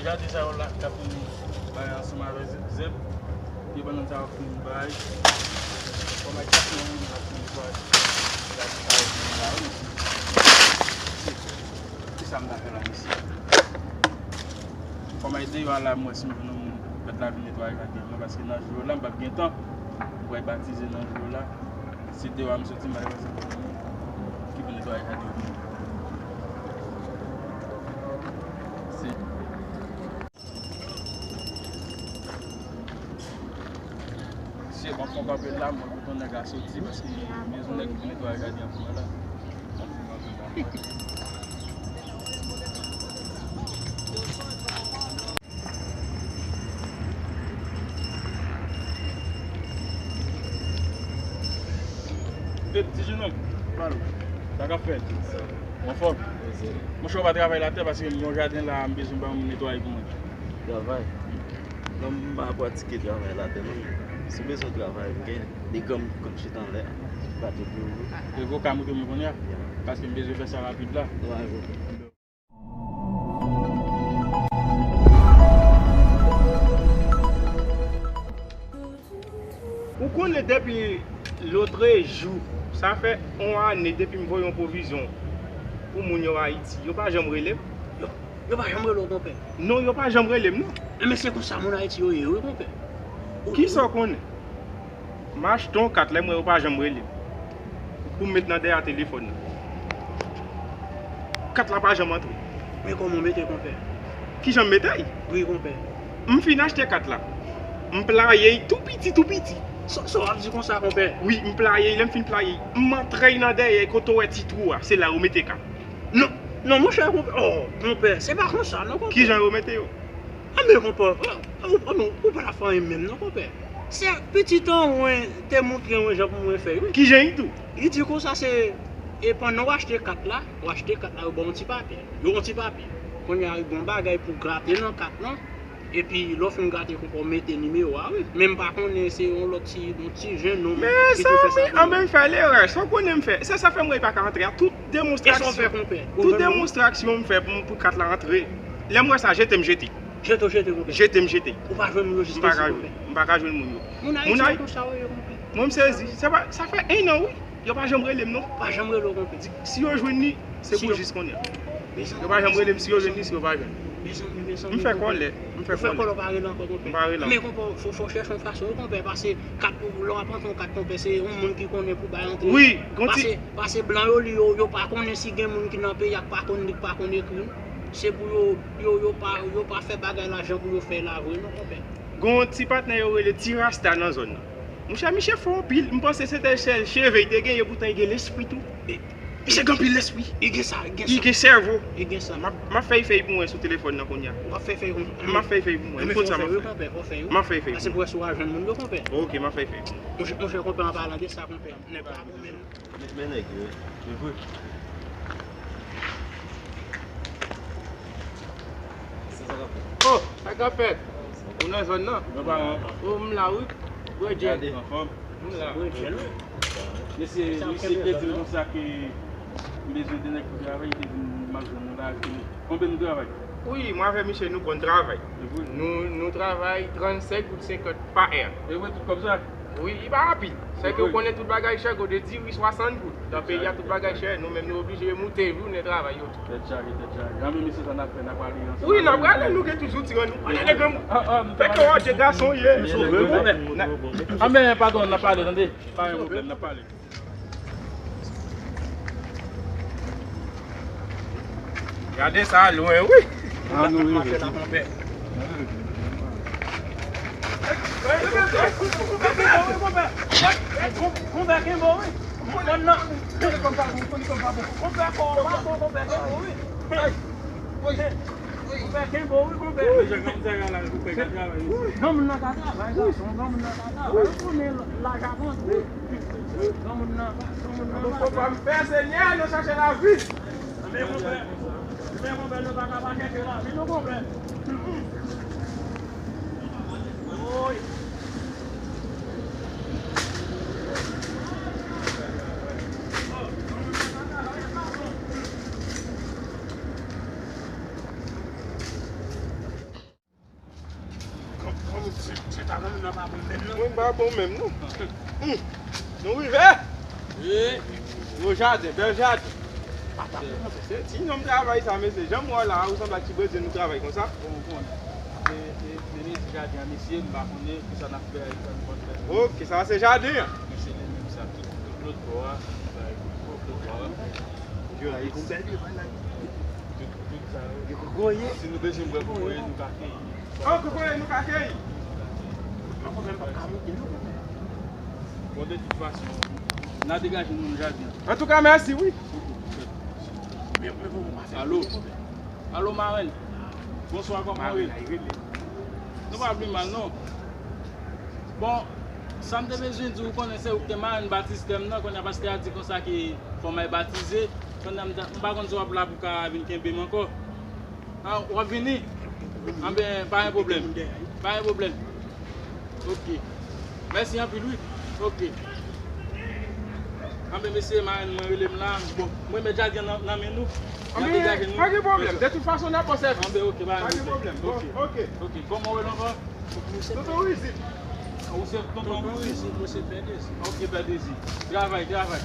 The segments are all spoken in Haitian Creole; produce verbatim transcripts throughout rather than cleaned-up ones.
Gade sa yo la k ap vin bay ansanm avèk zèb. Depandan sa yo fin bay. Kòman kat nan moun la fin bay. Gade sa yo fin la wi. Ki sa m ta fè la mesye? Kòman deyò a la m wè si m jwenn yon moun pèt la vin netwaye jaden an paske nan jou yo la m p ap gen tan pou al batize nan jou yo la. Se deyò a m soti m pa wè se ki pou netwaye jaden an. Se Se bon, fon kanpe la, mwen kontan nèg la soti paske bezwen nèg ki netwaye jaden an pou mwen la. Ep, ti jenòm. Sa k ap fèt? Ou anfòm? Monchè, ou pa travay latè paske m gen yon jaden la, m bezwen bay yon moun netwaye pou mwen. Travay? Non, m pa pratike travay latè non. Si w bezwen travay, m gen de granm ki konn chita anlè a. Pati pou ou. Evoka moutre mwen kounye a. Paske m bezwen fè sa rapid la. Travay, evoka. Ou konnen depi lotrejou, sa fè yon ane depi m voye yon pwovizyon pou moun yo Ayiti, yo pa janm rele m. Yo, yo pa janm rele w, konpè? Non, yo pa janm rele m, non. Enben, se konsa moun Ayiti yo ye, wi, konpè. Kisa w konnen? M achte yon kat, lè m wè yo pa janm rele m pou m met nan dèyè telefòn nan. Kat la pa janm antre. Men kòman w mete, konpè? Kijan m mete l? Wi, konpè. M fin achte kat la. M playe l tou piti, tou piti. Sa, sa w ap di konsa, konpè? Wi, m playe l, lè m fin playe l, m antre l nan dèyè kote w wè ti twou a, se la yo mete kat. Non, non, monchè, konpè. Oh, konpè, se pa konsa, non, konpè. Kijan yo mete yo? Anben, konpè, oh, oh, oh, non, ou pa ta fè anyen menm, non, konpè. Se pitit an mwen te montre mwen jan pou mwen fè, wi. Kijan li tou? Li di konsa se, e pandan w achte kat la, w achte kat la, yo ba w yon ti papye. Yo yon ti papye. Kounye a, yo ba w yon bagay pou grate nan kat lan. Epi, lè w fin grate, konpè, w mete nimewo a, wi. Men m pa konnen se yon lòt ti, yon ti jenn nonm ki te fè sa pou mwen. Men sa, anben, m fè lerè. Sa w konnen m fè? Se sa fè m wè li pa ka antre a. Tout demonstraksyon, tout demonstraksyon m fè pou, pou kat la antre. Lè m wè sa, jete m jete. Jete w jete, konpè. Jete m jete. Ou pa jwenn moun yo jis isit, konpè. M pa ka jwenn, m pa ka jwenn moun yo. Moun Ayiti, se konsa yo ye, konpè. Mwen m sezi. Sa pa, sa fè en an, wi. Yo pa janm rele m, non. Pa janm rele w, konpè. Si yo jwenn li, se pou jis konnen. Yo pa janm rele m si yo jwenn li, si yo pa jwenn. Mezanmi, mezanmi, konpè. M fè kòlè. M fè kòlè. Ou fè kòlè, w pa rele ankò, konpè. M pa rele ankò. Men, konpè, fò, fò w chèche yon fason, wi, konpè, pase kat pou, lè w ap antre yon kat, konpè, se yon moun ki konnen pou bay antre. Wi, gon ti. Pase, pase blan yo, li, yo, yo pa konnen si gen moun ki nan peyi a k pa konn li, k pa konn ekri, non. Se pou yo, yo, yo pa, yo pa fè bagay la jan pou yo fè la vre, non, konpè. Gon ti patnè yo rele Ti Rasta nan zòn nan. Monchè, misye fò anpil. M panse se te sèl cheve li te gen, epoutan li gen lespri tou. E, misye gen anpil lespri. Li gen sa, li gen sa. Li gen sèvo. Li gen sa. M ap, m ap fè li fè li pou mwen sou telefòn nan kounye a. W ap fè li fè li pou mwen? M ap fè li fè li pou mwen. Enben, fò w fè wi, konpè, fò w fè wi. M ap fè li fè li pou mwen. Pase pou wè si w a jwenn moun yo, konpè. Ok, m ap fè li fè li pou mwen. Monchè, monchè, konpè, an palan de sa, konpè, nèg la goumen. Men, men nèg yo, wi. Se vre. Oh, sa k ap fèt? Ou nan zòn nan? Mwen pa nan. Oh, m la, wi. Bredjèl. Anfòm? M la. Bredjèl, wi. Mesye, misye te di m konsa ke m bezwen de nèg pou travay, li te di m m ap jwenn nou la, ke konbyen nou travay? Wi, mwen avèk misye, nou konn travay. E vre? Nou, nou travay trannsenk goud senkant pa è. E vre, tout kòb sa? Wi, li pa anpil. Sèke ou konnen tout bagay chè, gode diri swasann goud. Nan peyi a tout bagay chè, nou menm nou oblije moute jounen travay yo tou. Tèt chaje, tèt chaje. Anben mesye sa n ap fè, n ap ale ansanm. Wi, n ap ale, nou gen tout zouti an nou. Ann ale granmoun. Fè ke w anje gason ye. Anben, padon, n ap pale, tande. Pa gen pwoblèm, n ap pale. Gade sa lwen, wi. An nou rive. Konpè, kenbe w, wi. Konpè, kò w pa bon, konpè, kenbe w, wi. Konpè, kenbe w, wi, konpè. Granmoun nan ka travay, gason, granmoun nan ka travay. Ou konnen laj avanse. Granmoun nan, granmoun nan. Fò pa m fè, Senyè, nou chache lavi. Men konpè, men konpè, nou pa ka pa chèche lavi, non, konpè. Woy. Mwen pa bon menm non. Hmm. Nou rive. Wi. Gwo jaden, bèl jaden. Patat, se ti nonm travay sa, mesye. Jan m wè w la, ou sanble ak ti brezil nou travay konsa. Bon, bon. E, e, mennen ti jaden an, mesye, m pa konnen kisa n ap fè avèk sa nou konn fè. Ok, sa se jaden an. Men se li menm sa, tout, tout lòt bò a, tout, tout bò a. Yo, la, yo gon bèl vye bagay la. Tout, tout sa yo. Yo kokoye. Si nou bezwen bwè kokoye, nou ka keyi. Oh, kokoye, nou ka keyi. Mwen menm pa ka monte non. Bon, de tout fason, n a degaje nou nan jaden. Antouka, mèsi, wi. Alo. Alo, marenn. Bonswa, kòman w ye? Nou pa pli mal, non. Bon, sa m te bezwen di w, ou konnen se ou ki te marenn batistè m nan, kounye a pastè a di konsa ke fò m al batize. Kounye a m ta, m pa konn si w ap la pou w ka vin kenbe m ankò. Ah, w ap vini? Anben, pa gen pwoblèm. Pa gen pwoblèm. Ok. Mèsi anpil, wi. Ok. Anben, mesye, marenn mwen rele m la. Bon, mwen met jaden nan, nan men nou. N ap degaje nou. Pa gen pwoblèm. De tout fason, n ap fè sèvis. Anben, ok, pa gen pwoblèm. Ok. Ok. Ok, kòman w rele ankò? Tonton Rizib. Ou se Tonton Rizib, mwen se Pè Dezi. Ok, Pè Dezi. Travay, travay.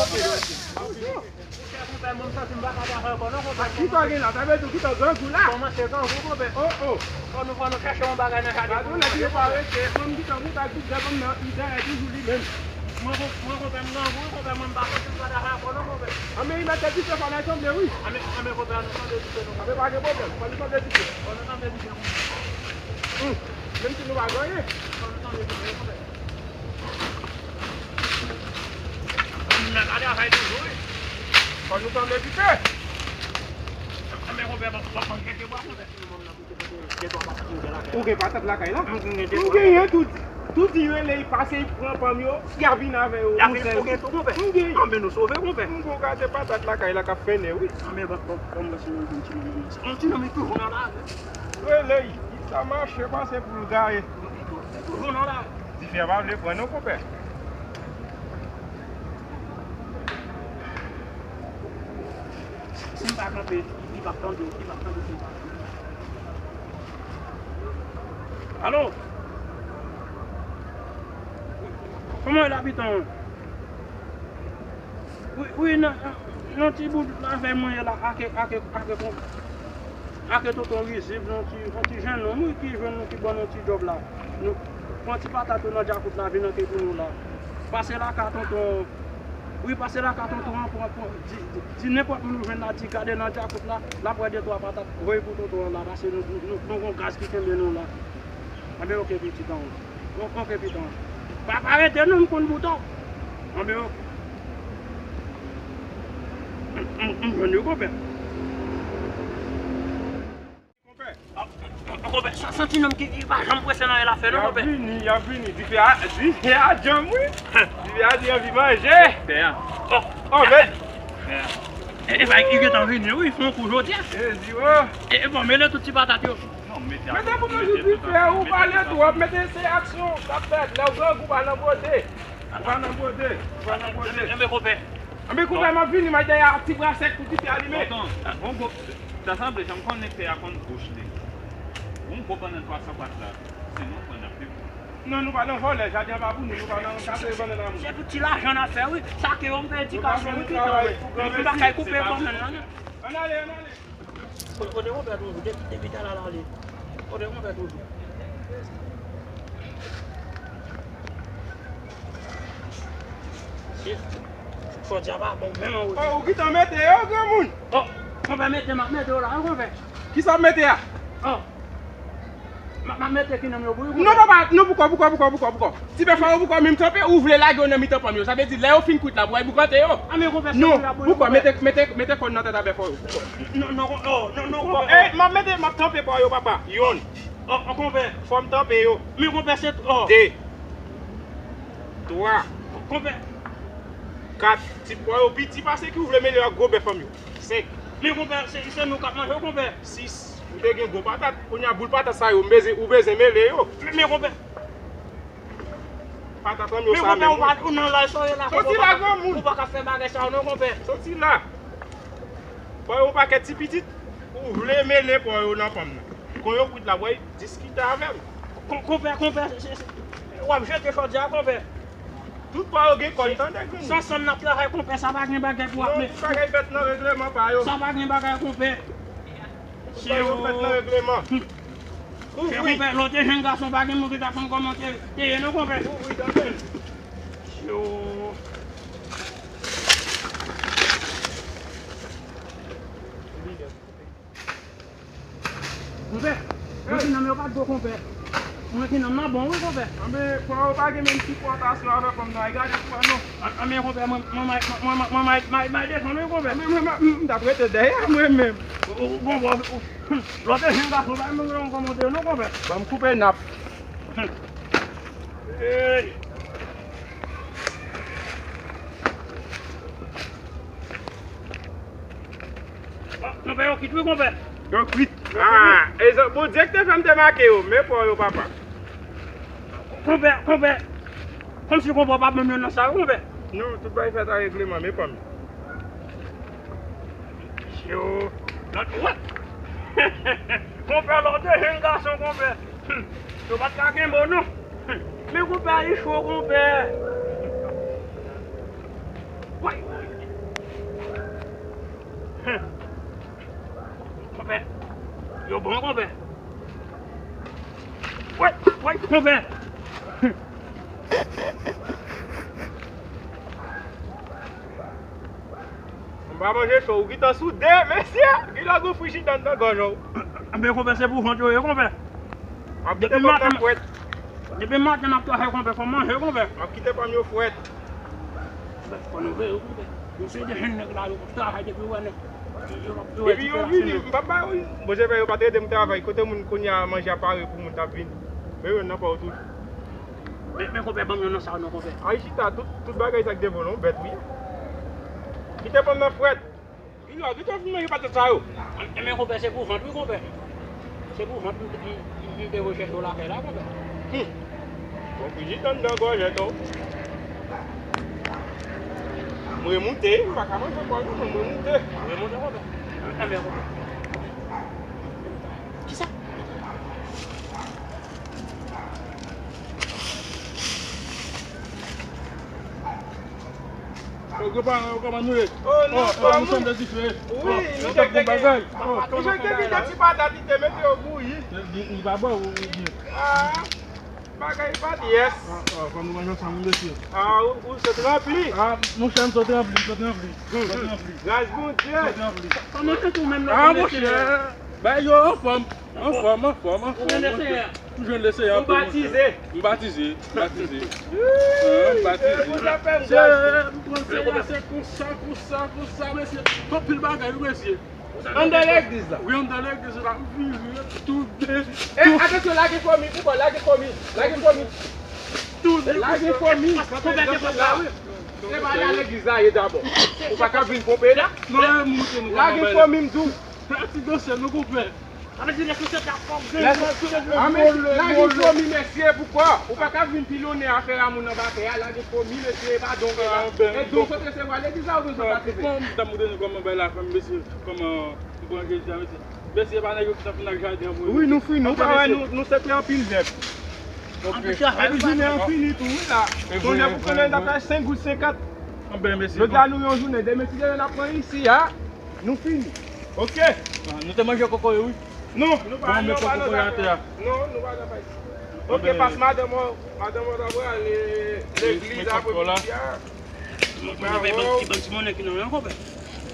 Ok, ok. Monchè, konpè, mwen, m santi m pa ka travay ankò non, konpè. Kisa w gen la? Sa vle di w kite grangou la? Kòman se grangou, konpè? Oh, oh. Fò nou, fò nou chèche yon bagay nan jaden. Gade w, nèg yo pa rete. Mwen, m kite kontak tout dèyè m nan, li dèyè toujou li menm. Mwen, kon-, mwen, konpè, m grangou, konpè, mwen, m pa santi m ka travay ankò non, konpè. Anben, li mete dife, fò n al sanble, wi. Anben, anben, konpè, an nou sanble dife, non, konpè. Anben, pa gen pwoblèm, fò nou sanble dife. Fò nou sanble dife, konpè. Hmm. Menm si nou pa gen anyen. Fò nou sanble dife, konpè. Nèg la travay toujou, wi. Fò nou sanble dife. Anben, konpè, ban, ban, ban m chèche bwa, konpè. Ou gen patat lakay la? M genyen tout. Tout di rele, li pase, li pran pòm yo, y a vin avè yo. Y a vin pou gen tou, konpè. M genyen. Anben, nou sove, konpè. M gon gate patat lakay la k ap fennen, wi. Anben, ban, ban, ban m wè si nou jwenn ti nonm nan. Yon ti nonm, li toujou nan lari. Rele, li sa mache pase pou l gaye. Toujou nan lari. Dife a pa vle pran non, konpè. Si m pa kanpe, li p ap tande, li p ap tande si m pa kanpe. Alo? Kòman w ye, labitan? Wi, wi, nan, nan, nan ti bout lavèy mwen ye la, ake, ake, ake, ake tonton Rizib, yon ti, yon ti jennonm, wi, ki jwenn nou, ki ban nou ti djòb la. Nou pran ti patat yo nan djakout la, vin anke pou nou la. Pase lakay tonton, wi, pase lakay tonton an, pran, pran, di, di, di nenpòt moun ou jwenn la, di gade nan djakout la, l ap wè de twa patat, voye pou tonton an la, paske nou, nou, nou gon gaz ki kenbe nou la. Anben, oke, pitit an. Bon, oke, pitit an. Pa, pa rete non, m konn bout an. Anben, oke. M, m, m jwenn yo, konpè. Konpè. Ah, konpè, sa, sa ti nonm ki, ki pa janm prese nan afè non, konpè. Y ap vini, y ap vini. Dife a, dife a djanm, wi. Dife a di anvi manje. Pè a. Oh, oh, men. Pè a. E, e, ba, li gentan vini, wi, fè yon kou jodi a. E, di, oh. E, e, bon, mele tout ti patat yo. Mete pou toujou dife, ou pale twòp, mete se aksyon k ap fèt. Lè w grangou, pa nan bwode. Ou pa nan bwode, ou pa nan bwode. Enben, konpè. Enben, konpè, m ap vini, m al dèyè a ti bra sèk pou dife a limen. Tonton, yon gwo, ta sanble, jan m konnen tè a konn bouch li. Yon gwo bannann twa san kat la, se nou pran n ap peye. Non, nou pa nan vòlè, jaden an pa pou nou, nou pa nan kase bannann a moun. Se pou ti lajan n ap fè, wi. Sa ke yo m fè edikasyon, wi, pitit, wi. Epi m pa kay koupe bannann nan, non. Ann ale, ann ale. Kote, kote konpè toujou? Depi, depi talè l ale. Kote konpè toujou? Chif. Jodi a pa bon menm, wi. Oh, ou gentan mete yo, granmoun? Oh, konpè mete, m ap mete yo la, wi, konpè. Kisa w ap mete a? Oh. M ap, m ap mete ki nonm yo pou yo, konpè. Non, papa, non, poukò, poukò, poukò, poukò, poukò? Ti bèf a yo poukò menm tanpe, ou vle lage yo nan mitan pòm yo. Sa vle di, lè yo fin kwit la, pou w al boukante yo. Ah, men konpè, se pou la pou yo, konpè. Non, poukò, mete, mete, mete kòn nan tèt a bèf a yo. Non, non, oh, non, non, konpè. Eh, m ap mete, m ap tanpe pò yo, papa. Yonn. Oh, oh, konpè. Fò m tanpe yo. Men konpè, se, oh. De. Twa. Konpè. Kat. Ti pò yo piti pase ki ou vle mele yo ak gwo bèf an yo. Senk. Men konpè, se, se nou k ap manje yo, konpè. Sis. Ou te gen gwo patat. Kounye a boul patat sa yo, m bezwen, ou bezwen mele yo. Men, men konpè. Patat an yo sa menm, wi. Men konpè, ou pa, ou nan laj sa w ye la, konpè. Soti la, granmoun. Ou pa ka fè bagay sa yo non, konpè. Soti la. Pò yo pakèt ti pitit. Ou vle mele pò yo nan pòm nan. Kon yo kwit la, w ap diskite avè m. Kon- Konpè, konpè, se- se- w ap jete chòdya a, konpè. Tout pa yo gen kòn, tande, granmoun. Se ansanm n ap travay, konpè, sa pa gen bagay pou ap. Non, tout bagay fèt nan regleman pa yo. Sa pa gen bagay, konpè. Tout bagay yo fèt nan regleman. Ouvri. Konpè, lè w te jenn gason, pa gen moun ki t ap konn kòman te, te ye, non, konpè. Ouvri, tande. Yo. Konpè, mwen fin nan men yo pa dlo, konpè. Mwen fin nan nan bon, wi, konpè. Anben, pran yo pa gen menm sipòtasyon avè fanm nan, ay gade pou wè non. Anben, konpè, mwen, mwen, mwen, mwen, mwen, mwen, mwen, mwen desann, wi, konpè. Mwen, mwen, mwen, m t ap rete dèyè mwen menm. Ou, ou, bon, bon, ou, lòt jenn gason, pa menm yon kòmantè, non, konpè. Ban m koupe nap. Hey. Konpè, yo kwit wi, konpè. Yo kwit. Ah, e zan- Bondye ki te fè m te make yo, men pa yo, papa. Konpè, konpè. Kòmsi konpè w pa ban m yonn nan sa yo, konpè. Non, tout bagay fèt a regleman, men pa m. Yo, lòt wè. Konpè, lòt de jenn gason, konpè. Yo pa t ka gen mo, non. Men konpè, li cho, konpè. Woy. Konpè, yo bon, konpè. Woy, woy, konpè. M pa manje cho, ou gentan soude, mesye. Gen lòt gon frijidè anndan gòj ou. Anben, konpè, se pou vant yo ye, konpè. M ap kite pòm nan fwèt. Depi maten m ap travay, konpè, fò m manje, konpè. M ap kite pòm yo fwèt. Fò nou veye yo, konpè. Yon seri de jenn nèg la, yo travay depi wè nèg. Epi yo vini, m p ap ba yo. Bon, se vre, yo pa t ede m travay. Kote moun kounye a manje a pare pou moun t ap vini. Men yo nan pa yo toujou. Men, men, konpè, ban m yonn nan sa yo non, konpè. Ay, chita, tout, tout bagay sa k devan w, bèt wi. Kite pòm nan fwèt. Wi, yo gentan fin manje patat sa yo. Enben, konpè, se pou vant, wi, konpè. Se pou vant, m, m, m, m te rechèche w lakay la, konpè. Hum. Bon, frijidè anndan gòjèt ou. M remoute, m pa ka manje ankò, non, m remoute. M remoute, konpè. Enben, konpè. Kisa? Yo, granparan, kòman nou ye? Oh, nou, oh, nou sanble dife. Wi, nou te gen bagay. Misye te kite ti patat, li te mete yo bouyi. Li, li pa bon, ou, ou byen. Ah, bagay pa t, yes. Ah, ah, fò nou manje ansanm, mesye. Ah, ou, ou sot ranpli. Ah, monchè, m sot ranpli, m sot ranpli. M sot ranpli. Gras Bondye. M sot ranpli. Kòman se tou menm nan? Ah, monchè. Bay yo anfòm. Anfòm, anfòm, anfòm. Ou jwenn Lesenyè a? M jwenn Lesenyè a. Ou batize? M batize, m batize. Ah, m batize. Mesye, m pran Senyè a, se konsa, konsa, konsa, mesye. Anpil bagay, wi, mesye. Anndan legliz la? Wi, anndan legliz la. M vire, tounen. E, atansyon, lage fòmi, pou bò, lage fòmi. Lage fòmi. Tounen. Lage fòmi. Konpè, se konsa, wi. Se pa la legliz la ye dabò. Ou pa ka vin ponpe la. Non, e moute nou. Lage fòmi, m di w. Fè ti dansè, nou konpè. Anben, lage fòmi, mesye, poukò? Ou pa ka vin pilonnen afè a moun anba tè a, lage fòmi, mesye, e pa don ke la. E don sot resevwa legliz la, ou bezwen pa seve. Kòman, m ta moutre nou kòman bay la fè, mesye, kòman m pran Jezi a, mesye. Mesye, e pa nèg yo ki t ap vin ak jaden an pou yo. Wi, nou fini, nou pa wè, nou, nou se te anpil zèb. Ok. Epi jounen an fini tou, wi, la. Sonje pou konnen n ta fè senk goud senkant. Anben, mesye. Jodi a, nou yon jounen, demen, si Dye vle, n ap pran isi a. Nou fini. Ok. Ah, nou te manje kokoye, wi. Non, nou pa, non, pa nan sa. Non, nou pa nan sa. Ok, pas madanm ou, madanm ou ta prale legliz apre midi a. Mwen, mwen, mwen, ti bann ti monnen ki nan men, konpè.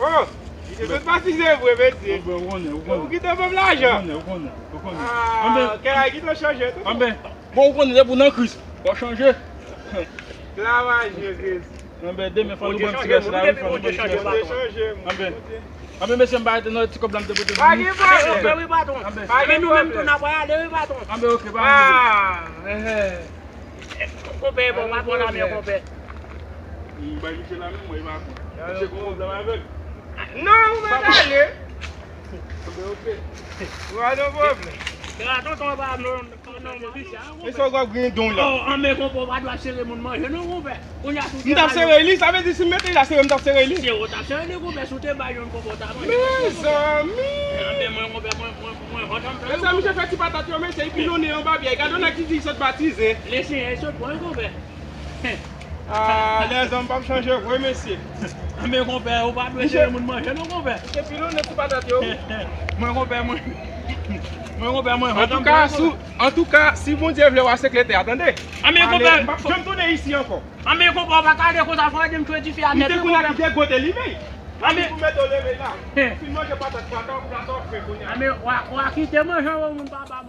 Oh, misye sot batize vre, mesye. Ou konnen, ou konnen. Ou kite ban m lajan. Ou konnen, ou konnen, ou konnen. Ah, kè a gentan chanje tou. Anben, bon, ou konnen, depi w nan Kris, fò w chanje. Travay, Jezi. Anben, demen fò nou pran ti rès la, wi, fò nou pran ti rès la. Anben, anben, mesye, m pa rete nan ti kòb la m te pote pou nou. Pa gen pwoblèm. Anben, wi, patwon. Anben, nou menm tou n ap ale, wi, patwon. Anben, ok, pa gen pwoblèm. Ah, eh, eh. Konpè, bon, patwon la men, konpè. M bay misye la men, mwen, e pa konn. Misye gon pwoblèm avè l. Non, ou mèt ale. Anben, ok. Pa gen pwoblèm. Tonton pa non, non, non, non, non. E sa w ap griyen don la. Oh, anben konpè, w pa dwe sere moun manje non, konpè. Kounye a tou. M t ap sere li, sa vle di si m mete li la sere, m t ap sere li. Se ou t ap sere li, konpè, si w te bay yon konpè, w ta manje. Mezanmi. Anben mwen, konpè, mwen, mwen, mwen, mwen, mwen, Mezanmi, se fè ti patat yo, mesye, li pilonnen yon papye. Gade yon nèg ki di li sot batize. Lesenyè sot pran, konpè. Ah, lèzòm p ap chanje vre, mesye. Anben konpè, ou pa dwe sere moun manje non, konpè. Misye pilonnen ti patat yo. Mwen, konpè, mwen. Mwen, konpè, mwen. Antouka, si, antouka, si Bondye vle, w a sekretè a, tande. Anben, Ale, konpè. M p ap janm tounen isi ankò. Anben, konpè, w pa ka ale konsa, fò ede m twe tifi a M nèt, te wi, konn a konpè. Kite gote li, men. Anben. Pou mete w leve la. He. Fin manje patat, patat, patat, fre kounye a. Anben, w a, w a kite manje, yon moun pa ba